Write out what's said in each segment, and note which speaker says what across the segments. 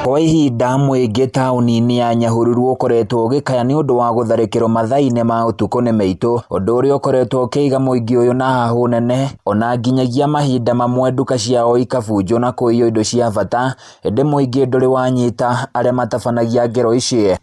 Speaker 1: Kwa ihinda mũingĩ taũni-inĩ ya Nyahururu ũkoretwo ũgĩkaya nĩ ũndũ wa gũtharĩkĩrwo mathaa-inĩ ma ũtukũ nĩ mĩitũ, ũndũ ũrĩa ũkoretwo ũkĩiga mũingĩ ũyũ na hahũ nene ona nginyagia mahinda mamwe nduka ciao ikabunjwo na kũiywo indo cia bata, ĩndĩ mũingĩ ndũrĩ wanyita arĩa matabanagia ngero ici.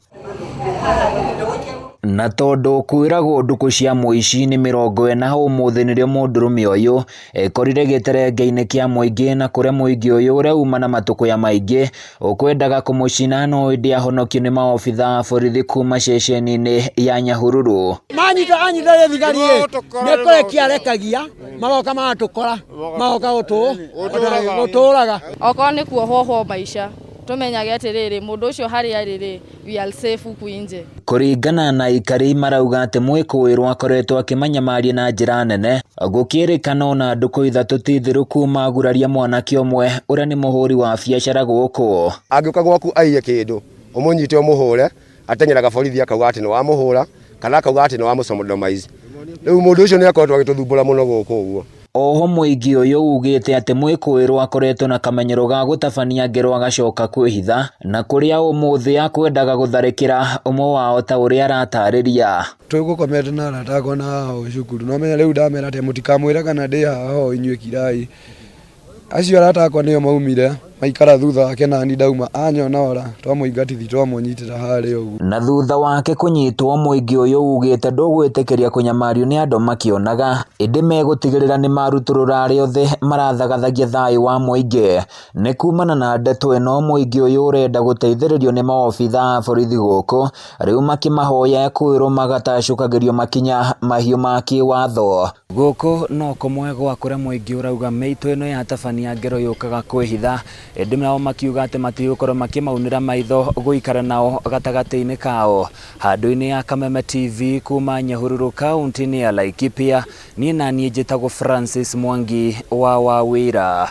Speaker 1: Na tondũ kwĩragwo ndukũ cia mũici nĩ 40, ũmũthĩ nĩrĩo mũndũrũme ũyũ ekorire gĩterenge-inĩ kĩa mũingĩ na kũrĩa mũingĩ ũyũ ũrĩa uma na matũkũya maingĩ ũkwendaga kũmũcina no ĩndĩ ahonokio nĩ maobitha a borithi kuma ceceni-inĩ ya Nyahururu.
Speaker 2: Manyita anyita rĩ thigari ĩ nĩ kũrekia arekagia magoka magatũkora magoka gũtũraga.
Speaker 3: Okorwo nĩ kuohwo maica tũmenyage atĩrĩrĩ mũndũ ũcio harĩa arĩ rĩ, we are safe huku nje.
Speaker 1: Kũringana na aikari marauga atĩ mwĩkũĩrwo akoretwo akĩmanyamaria na njĩra nene gũkĩrĩkana ona ndukũ 3 ti thiru kuma aguraria mwanake ũmwe ũrĩa nĩ mũhũri wa biacara gũkũ.
Speaker 4: Angĩũka gwaku aiye kĩndũ ũmũnyite ũmũhũre, ateng'eraga borithi akauga atĩ nĩ wamũhũra kana akauga atĩ nĩ wamũsodomize. Rĩu mũndũ ũcio nĩ akoretwo agĩtũthumbũra mũno gũkũ ũguo.
Speaker 1: Oho mũingĩ ũyũ ugĩte atĩ mwĩkũĩrwo akoretwo na kamenyero ga gũtabania ngero agacoka kwĩhitha na kũrĩa ũmũthĩ akwendaga gũtharĩkĩra ũmwe wao ta ũrĩa aratarĩria.
Speaker 5: Tũgũkomete na arata akwa na haha ũũ cukuru no menya rĩu ndamera atĩ mũtikamwĩre kana ndĩ haha ũũ inyuĩ kirai. Acio arata akwa nĩo maumire maikara thutha wake nani ndauma anyona ora twamũingatithia twamũnyitĩra harĩa ũguo.
Speaker 1: Na thutha wake kũnyitwo mũingĩ ũyũ ugĩte ndũgwĩtĩkĩria kũnyamario nĩ andũ makĩonaga ĩndĩ megũtigĩrĩra nĩ marutũrũra arĩa othe marathagathagia thayũ wa mũingĩ. Nĩ kumana na ndeto ĩno mũingĩ ũyũ ũrenda gũteithĩrĩrio nĩ maobitha a borithi gũkũ rĩu makĩmahoya kwĩrwo magatacũkagĩrio makinya mahiũ ma kĩwatho. Gũkũ no kũmwe gwa kũrĩa mũingĩ ũrauga mĩitũ ĩno ya tabania ngero yũkaga kwĩhitha ĩndĩ nao makiuga atĩ matigũkorwo makĩmaunĩra maitho gũikara nao gatagatĩ-inĩ kao. Handũ-inĩ ya Kameme TV kuma Nyahururu kaunti-inĩ ya Laikipia, niĩ naniĩ njĩtagwo Francis Mwangi wa Wawĩra.